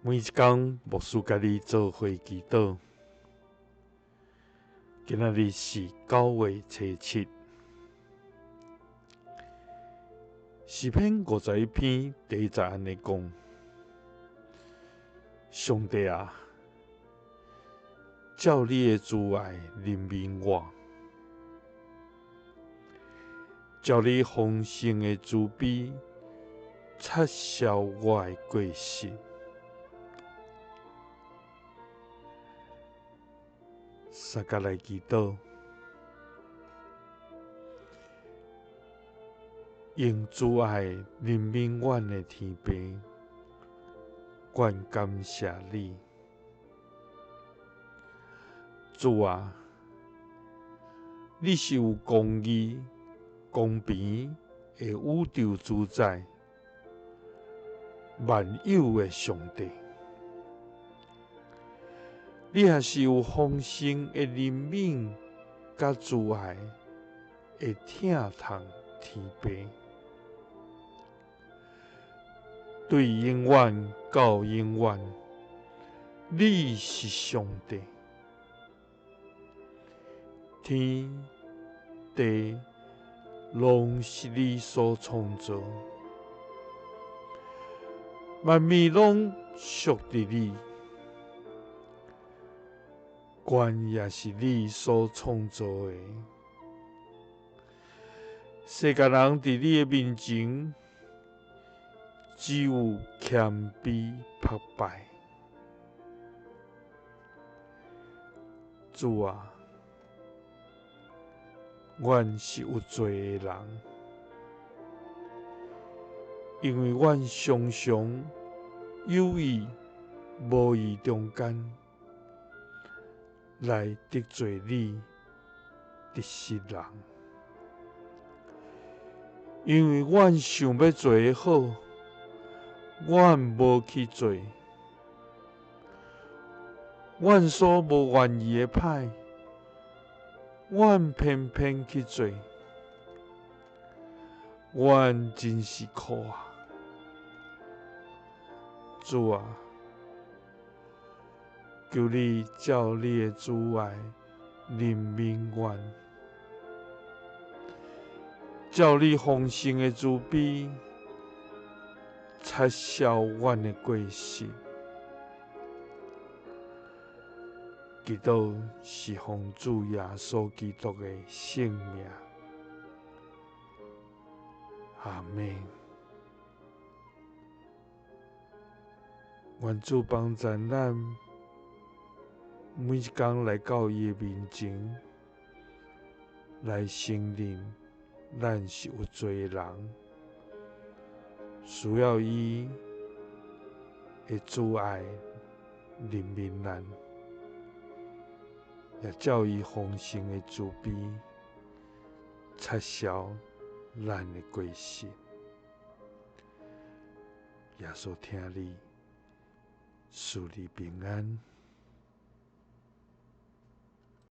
每一工牧師佮你做伙祈禱。今仔日是9月初7，詩篇51篇第一節按呢講：上帝啊，照你的慈愛憐憫我，照你豐盛的慈悲，擦消我的過失。相佮來祈禱，用慈愛憐憫阮的天父，阮感謝你，主啊，你是有公義、公平的宇宙主宰，萬有的上帝。你也是有豐盛的憐憫佮慈愛的疼痛天父，對永遠到永遠，你是上帝，天地攏是你所創造，萬物攏屬佇你。阮也是你所創造的，世間人佇你的面前，只有謙卑膜拜。主啊，阮是有罪的人，因為阮常常有意無意中間來得罪你，得失人，因為阮想欲做的好，阮無去做；阮所無願意的歹，阮偏偏去做。阮真是苦啊！主啊！求你照你的慈愛憐憫阮，照你豐盛的慈悲擦消阮的過失。祈禱是奉主耶穌基督的聖名。阿們。願主幫助咱。每一工來到伊的面前，來承認咱是有罪的人，需要伊的慈愛憐憫咱，也照伊豐盛的慈悲擦消咱的過失。耶穌疼你，賜你平安。